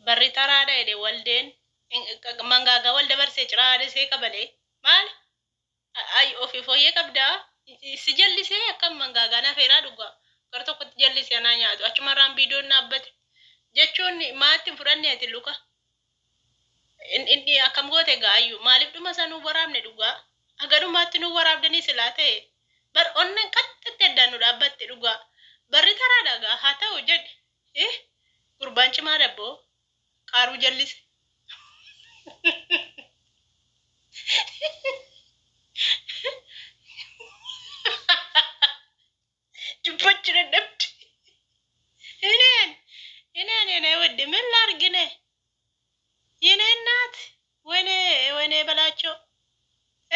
Barri taraadha jedhe waldeen mangaagaa wal dabarsee ciraa haadha kabalee maali? Ay ofii fooyyee qabdaa si jallisee akkam mangaagaa nafeeraa dhugaa gara tokkotti jallisee anaa nyaatu achumarraan biidoon dhaabbate jechuun maatti hin fudhanne ati luka inni akkam goote gaayyuu maaliif dhuma isaa nuu waraabne dhugaa haga dhumaatti nuu waraabdanii silaa ta'e bar onneen qaxxatti addaan nu dhaabbatte dhugaa barri taraadha gaa haa ta'u jedhe eh gurbaan cimaa dabboo qaaruu jallise. Dubbachuu dadhabde. Ineen ineen inee ውድ ምን ላድርግ እኔ የኔ እናት ወይኔ ወይኔ በላቸው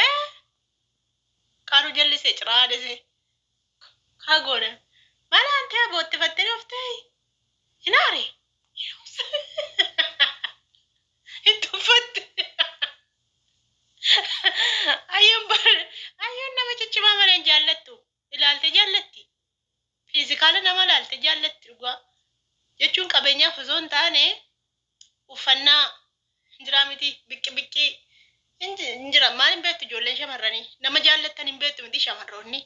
እ ቃሩ ጀልሴ ጭራ ደሴ ካጎነ ማላንተ ቦት ፈተነ ወፍተይ ይናሬ Tuffatte. Ayyoon bar ayyoon nama ciccimaa malee hin jaallattu. Ilaalte jaallatti. Fiizikaala nama ilaalte jaallatti dhugaa. Jechuun qabeenyaaf osoo hin taane uffannaa hin jiraa miti biqqi biqqii hin jira. Maal hin beektu ijoolleen shamarranii? Nama jaallattan hin beektu miti shamarroonni.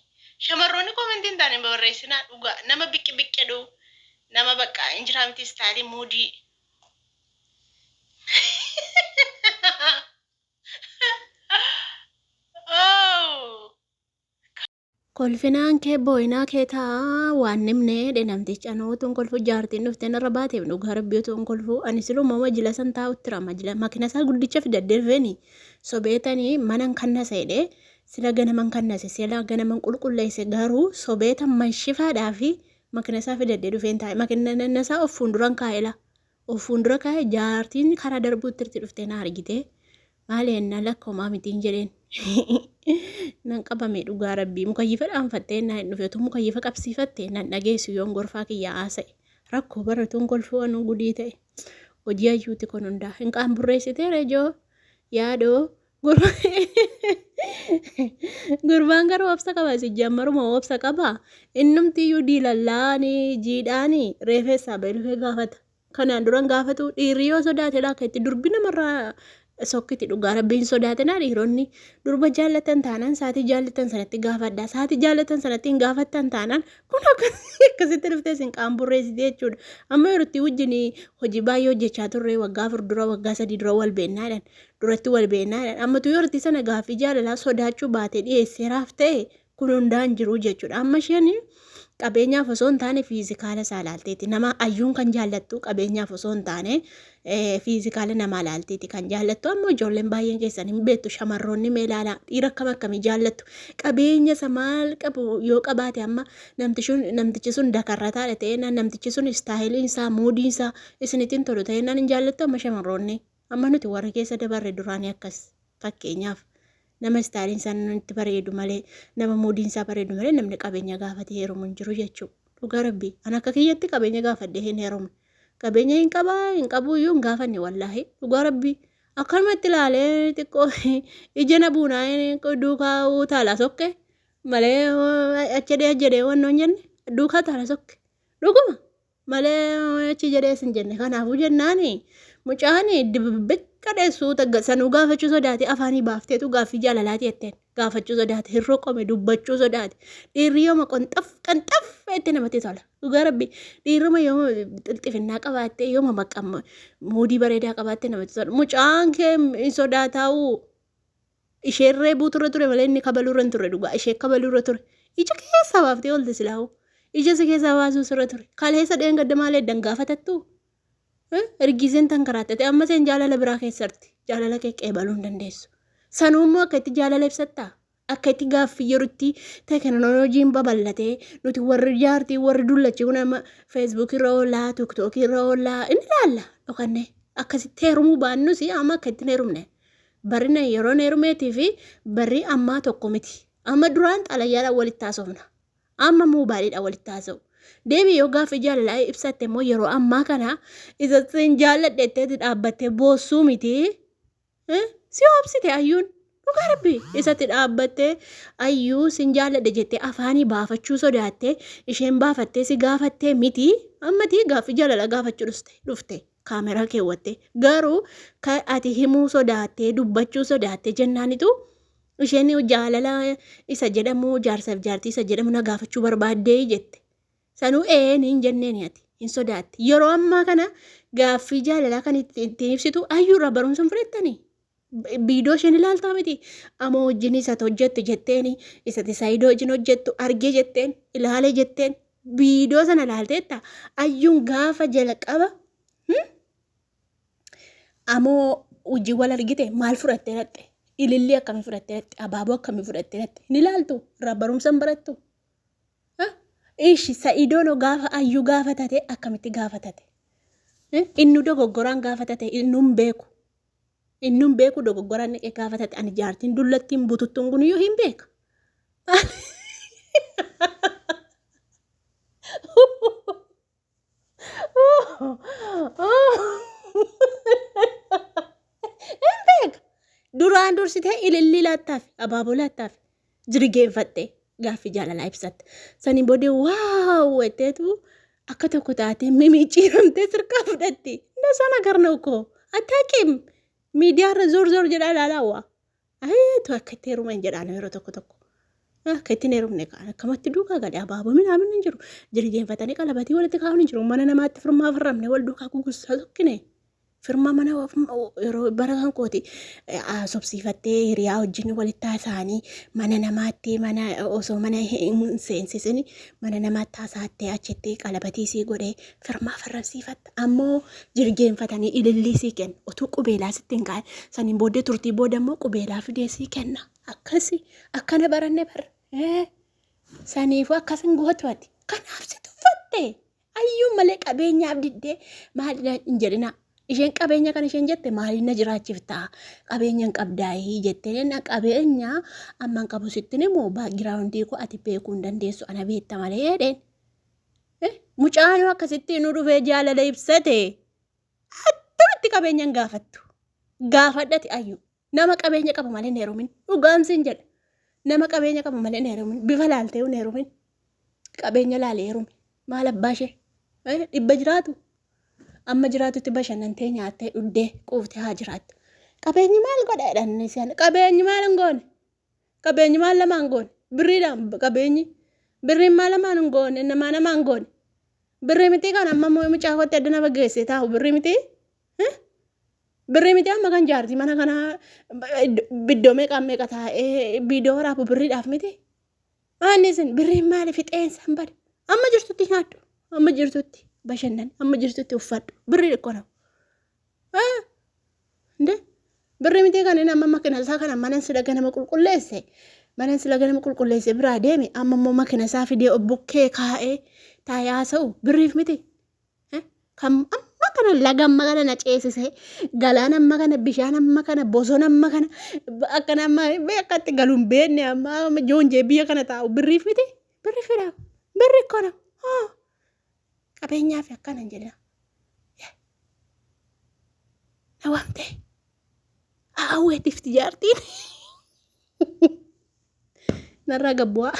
Shamarroonni koomentii hin taane hin barreessinaa dhugaa. Nama biqqi biqqedhu nama bakka hin jiraa miti istaayilii muudii. Oh! Kolfinaan kee boo'inaa kee ta'a waan nimne jedhe namtichi anoo utuun kolfu jaartiin dhuftee narra baateef dhugaa rabbii utuun kolfu ani siluma majila san taa'utti jira majila makina isaa guddicha fidadhee dhufeeni sobeetanii manan kannasa jedhe sila ganaman kannase sila ganaman qulqulleesse garuu sobeeta manshifaadhaa fi makina isaa fidadhee dhufeen taa'e makina isaa of fuulduran kaa'ela Of fuundura kaa'e jaartiin karaa darbuutti irti dhuftee na argite. Maali ennaa lakka homaa mitiin jedheen. Nan qabame dhugaa rabbii mukayyifa dhaanfattee ennaa hin dhufe utuu mukayyifa qabsiifatte nan dhageessu yoon gorfaa kiyya haasa'e. Rakkoo baratuun kolfuu anuu gudii ta'e. Hojii hayyuuti kun hundaa. Hin qaamburreessitee rejoo yaadoo Gurbaan garuu obsa qaba sijjammaruma obsa qaba. Innumti iyyuu diilallaani jiidhaani reefeessaa ba'ee dhufee gaafata. Kanaan duran gaafatu dhiirri yoo sodaate laakka itti durbi namarraa sokkiti dhugaa rabbiin sodaatinaa dhiironni durba jaallatan taanaan saatii jaallatan sanatti gaafadha saatii jaallatan sanatti hin gaafattan taanaan kun akkasitti dhuftee isin qaamburreessite jechuudha. Amma yeroo itti wajjin hojii baay'ee hojjechaa turre waggaa 4 dura waggaa 3 dura wal beeknaadhaan duratti wal beeknaa jedhan. Amma utuu yeroo sana gaaffii jaalalaa sodaachuu baatee dhiyeesseeraaf ta'e kun hundaan jiru jechuudha. Amma isheen qabeenyaaf osoo hin taane fiizikaala isaa ilaalteeti. Nama ayyuun kan jaallattu qabeenyaaf osoo hin taane fiizikaala namaa ilaalteeti kan jaallattu. Amma ijoolleen baay'een keessan hin beektu shamarroonni mee ilaalaa dhiira akkam akkamii jaallattu. Qabeenya isa maal qabu yoo qabaate amma namtichi sun dakarrataadha ta'ee namtichi sun istaayiliin isaa muudiin isaa isinitti hin tolu ta'ee hin jaallattu amma shamarroonni. Amma nuti warri keessa dabarre duraanii akkas fakkeenyaaf nama istaayiliin isaa nutti bareedu malee nama muudiin isaa bareedu malee namni qabeenya gaafatee heerumu hin jiru jechuudha. Dhugaa rabbii an akka kiyyatti qabeenya gaafadhee hin heerumne. Qabeenya hin qabaa hin qabuu iyyuu hin gaafanne wallaahi dhugaa rabbii akkanumatti ilaalee xiqqoo ija na buunaa duukaa utaalaa sokke malee achi jedhee jedhee wannoo hin jenne duukaa utaalaa sokke dhuguma. Malee achi jedhee sin jenne kanaafuu jennaani mucaan dibbiqqa dheessuu sanuu gaafachuu sodaate afaanii baafteetu gaaffii jaalalaati jetteen gaafachuu sodaate hin roqome dubbachuu sodaate dhiirri yooma qonxaf qanxaf jette namatti tola dhugaa rabbi dhiirruma yooma xilxifinnaa qabaatte yooma maqamma muudii bareedaa qabaatte namatti tola mucaan kee hin sodaataa'uu Isheen reebuutu irra ture malee inni kabaluu irra hin turre dhugaa. Ishee kabaluu irra ture. Ija keessaa baaftee oolte silaa'u. Ija si keessaa baasuu sirra ture. Kaleessa dheengadda maal eddan gaafatattu? Ergiiseen tan karaattate amma seen jaalala biraa keessarti. Jaalala kee qeebaluu hin dandeessu. Sanuu immoo akka itti jaalala ibsattaa? Akka itti gaaffii yerootti teekinooloojiin babal'atee nuti warri jaartii warri dullachi kun amma feesbuukii irra oolaa tiktookii irra oolaa inni ilaalla dhokannee akkasitti heerumuu baannus amma akka itti hin heerumne. Barri na yeroon heerumeetii fi barri ammaa tokko miti. Amma duraan xalayyaadhaan walitti haasofna. Amma moobaayiliidhaan walitti haasa'u. Deebii yoo gaaffii jaalalaa ibsatte immoo yeroo ammaa kana isa sin jaalladhe jetteeti dhaabbattee boossuu miti. Si obsite ayyuun. Dhugaa rabbi isatti dhaabbattee ayyuu sin jaalladhe jettee afaanii baafachuu sodaattee isheen baafattee si gaafattee miti. Ammatii gaaffii jaalalaa gaafachuu dhufte. Kaameraa keewwattee. Garuu ka ati himuu sodaattee dubbachuu sodaattee jennaanitu isheen jaalala isa jedhamu jaarsaaf jaartii isa jedhamu na gaafachuu barbaaddee jette. Sanuu ee hin jenneen ati hin sodaatte. Yeroo ammaa kana gaaffii jaalalaa kan ittiin ibsitu ayyuurraa barumsa hin fudhattanii. Viidiyoo isheen ilaaltaa miti. Amoo wajjin isa hojjettu jetteen, isa Saayidoo wajjin hojjettu argee jetteen, ilaalee jetteen, viidiyoo sana ilaalteetta. Ayyuun gaafa jalqaba amoo wajjin wal argite maal fudhattee dhaqxe? Ilillii akkamii fudhattee dhaqxe? Abaaboo akkamii fudhattee dhaqxe? Hin ilaaltu? Irraa barumsa hin barattu? Ishi Sa'idoon gaafa ayyuu gaafatate akkamitti gaafatate? Inni dogoggoraan gaafatate inni hin beeku. Inni hin beeku dogoggoraan dhaqee gaafatate ani jaartiin dullattiin bututtuun kun iyyuu hin beeka. Hin beeka. Duraan dursitee ilillii laattaaf abaaboo laattaaf jirgeenfattee gaaffii jaalalaa ibsatte. Saniin booddee waaw jetteetu akka tokko taatee mimicciiramtee sirkaa fudhatti. እንደዛ ነገር ነው እኮ አታውቂም። ሚዲያirra ዞር ዞር jedhaa ilaalaa waa. Ayeetu akka itti heeruman jedhaan yeroo tokko tokko. Akka itti hin heerumne kaan akkamatti duukaa gale abaaboo minaamin hin jiru. Jirgeenfatanii qalabatii walitti kaa'uun hin jiru. Mana namaatti firmaa firramne wal duukaa gugussaa tokkine. Firmaa mana yeroo bara kan kooti haasofsiifattee hiriyaa wajjin walitti haasa'anii mana namaatti mana osoo mana hin seensisin mana namaatti haasa'attee achitti qalabatii sii godhee firmaa firramsiifatta. Ammoo jirgeenfatanii ilillii sii kenna. Otuu qubeelaa sitti hin kaa'in. Saniin booddee turtii booda immoo qubeelaa fidee sii kenna. Akkasi akkana baranne barra. Saniifuu akkas hin gootu ati. Kanaaf si tuffatte. Ayyuu malee qabeenyaaf diddee maal hin jedhina. Isheen qabeenya kan isheen jette maaliin na jiraachiftaa? Qabeenya hin qabdaayii jettee na qabeenya amma hin qabu sittin immoo background koo ati beekuu hin dandeessu ana beekta malee jedheen. Mucaanuu akkasitti nu dhufee jaalala ibsate. Attamitti qabeenya hin gaafattu? Gaafadhati ayyuu. Nama qabeenya qabu malee hin heerumin. Dhugaan siin jedha. Nama qabeenya qabu malee hin heerumin. Bifa laaltee hin heerumin. Qabeenya laalee heerumi. Maal abbaa ishee? Dhibba jiraatu. Amma jiraatutti bashannantee nyaattee dhuddee quuftee haa jiraattu. Qabeenyi maal godha jedhan isaan. Qabeenyi maal hin goone? Qabeenyi maal lamaan hin goone? Birriidhaan qabeenyi. Birriin maal lamaan hin goone? Namaa namaa hin goone. Birrii miti kan amma mucaa kootti adda nama geessee taa'u birrii miti. Birrii miti amma kan jaartii mana kanaa biddoo meeqaan meeqa taa'ee viidiyoo waraabu birriidhaaf miti. Maanni isin birriin maali fixeensa hin bade. Amma jirtutti nyaadhu. Amma jirtutti bashannan. Amma jirtutti uffadhu. Birrii xiqqoo nama. Inde birrii miti kan inni amma makina isaa kana mana sila ganama qulqulleesse. Mana sila ganama qulqulleesse biraa deeme amma immoo makina isaa fidee bukkee kaa'ee taa'ee haasa'u birriif miti. Kan amma kana laga amma kana na ceesise galaana amma kana bishaan amma kana bosona amma kana akkana amma akkatti galuun beekne amma joonjee biyya kana taa'u birriif miti. Birri fidha. Birri kana. Qabeenyaa fi akkana hin jedhina. Na waamtee. Hawweetiif jaartiin. Narraa gabbu'aa.